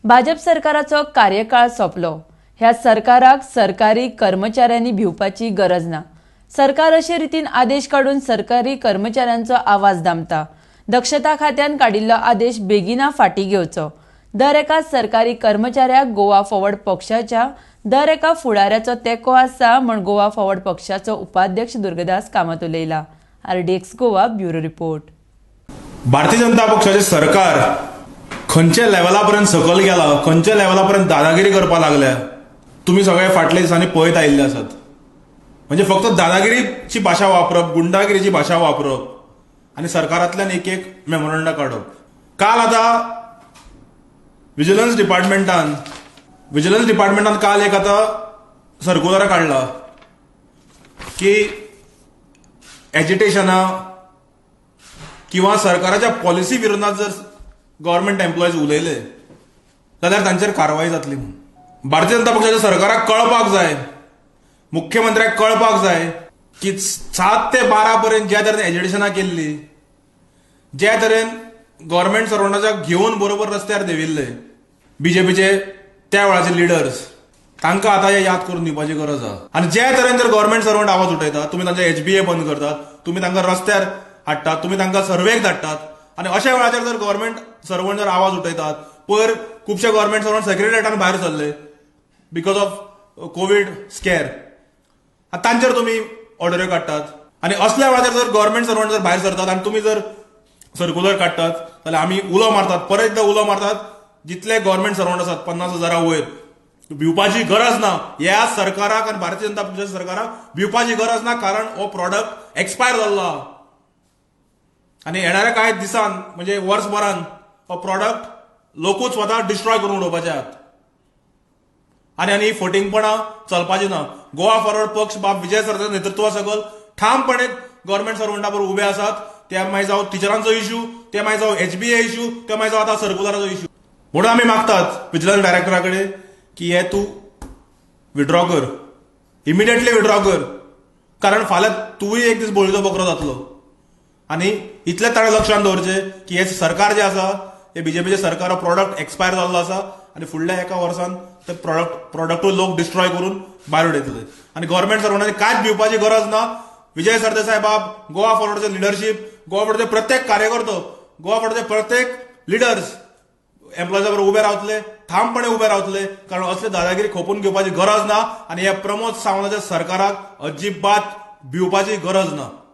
भाजप सरकाराचो कार्यकाळ सोंपलो. ह्या सरकाराक सरकारी कर्मचाऱ्यांनी भिवपाची गरज ना. सरकार अशे रितीन आदेश काडून सरकारी कर्मचाऱ्यांचो आवाज दामता. दक्षता खात्यान काडिल्लो आदेश बेगिना फाटीं घेवचो. दर एका सरकारी कर्मचाऱ्याक गोवा फॉरवर्ड पक्षाच्या दर एका फुडाऱ्याचो तेंको आसा म्हूण गोवा फॉरवर्ड पक्षाचो उपाध्यक्ष दुर्गदास Kamat उलयला. RDX Goa bureau report. Bharatiya Janata पक्षाचे सरकार खंयच्या लेवला पर्यंत सकयल गेला, खंयच्या लेवला पर्यंत दादागिरी करपाक लागल्या, तुमी सगळे फाटल्या दिसांनी पळयत आयिल्ले आसात. म्हणजे फक्त दादागिरीची भाशा वापरप, गुंडागिरीची भाशा वापरप आनी सरकारांतल्यान एक एक मेमोरंडा काडप. काल आतां विजिलन्स डिपार्टमेंटान काल एक आतां सर्कुलर काडला की एजिटेशनां किंवा सरकाराच्या पॉलिसी विरोधात जर गव्हर्मेंट एम्प्लॉईज उलयले जाल्यार तांचेर कारवाय जातली म्हूण. भारतीय जनता पक्षाच्या सरकाराक कळपाक जाय, मुख्यमंत्र्याक कळपाक जाय की 7 ते 12 पर्यंत ज्या तरेन एजिटेशनां केल्ली, ज्या तरेन गव्हर्मेंट सर्वंटाच्या घेवन बरोबर रस्त्यार देंविल्ले बीजेपीचे त्या वेळाचे लिडर्स, तांकां आतां हे याद करून दिवपाची गरज आसा. आनी ज्या तरेन जर गव्हर्मेंट सर्वंट आवाज उठयतात, तुमी तांचे एचबीए बंद करतात, तुमी तांकां रस्त्यार हाडटात, तुमी तांकां सर्वेक धाडटात आनी अशा वेळाचेर जर गव्हर्मेंट सर्वंट जर आवाज उठयतात, पयर खुबशे गव्हर्मेंट सर्वंट सेक्रेटरीएटान भायर सरले because of Covid square, तांचेर तुमी ऑर्डऱ्यो काडटात. आनी असल्या वेळाचेर जर गव्हर्मेंट सर्वंट जर भायर सरतात आनी तुमी जर सर्कुलर काडटात जाल्यार आमी उलो मारतात, परत एकदां उलो मारतात, जितले गव्हर्मेंट सर्वंट आसात 50 हजारा वयर, भिवपाची गरज ना. ह्या सरकाराक आनी भारतीय जनता पक्षाच्या सरकाराक भिवपाची गरज ना, कारण हो प्रॉडक्ट एक्सपायर जाल्लो आहा आनी येणाऱ्या कांय दिसान, म्हणजे वर्सभरान हो प्रॉडक्ट लोकूच स्वता डिस्ट्रॉय करून उडोवपाचे आहात. आनी आनी फटींगपणां चलपाची ना. गोवा फॉरवर्ड पक्ष बाब विजय सरदेसाय नेतृत्वा सकयल ठामपणे गव्हर्मेंट सर्वंटा बरोबर उबे आसात. ते मागीर जावं टिचरांचो इश्यू, ते मागीर जावं एचबीए इश्यू, ते मागीर जावं आतां सर्कुलराचो इश्यू. म्हणून आमी मागतात विजिलन्स डायरेक्टरा कडेन की हे तूं विड्रॉ कर, इमिडिएटली विड्रॉ कर, कारण फाल्यां तुवूय एक दीस बळीचो बकरो जातलो. आनी इतलें ताणें लक्षांत दवरचें की हे सरकार जें आसा, हे बीजेपीचें सरकार प्रॉडक्ट एक्सपायर जाल्लो आसा आनी फुडल्या एका वर्सान ते प्रॉडक्टूय लोक डिस्ट्रॉय करून भायर उडयतले. आनी गव्हर्मेंट सर्वंटांनी कांयच भिवपाची गरज ना. विजय सरदेसाय बाब, गोवा फॉरवर्डचे लिडरशीप, गोवा फॉरवर्डचे प्रत्येक कार्यकर्तो, गोवा फॉरवर्डचे प्रत्येक लिडर्स एम्प्लॉयजा बरोबर उबे रावतले, ठामपणे उबे रावतले, कारण असले दादागिरी खोपून घेवपाची गरज ना आनी ह्या प्रमोद सावंताच्या सरकाराक अजिबात भिवपाची गरज ना.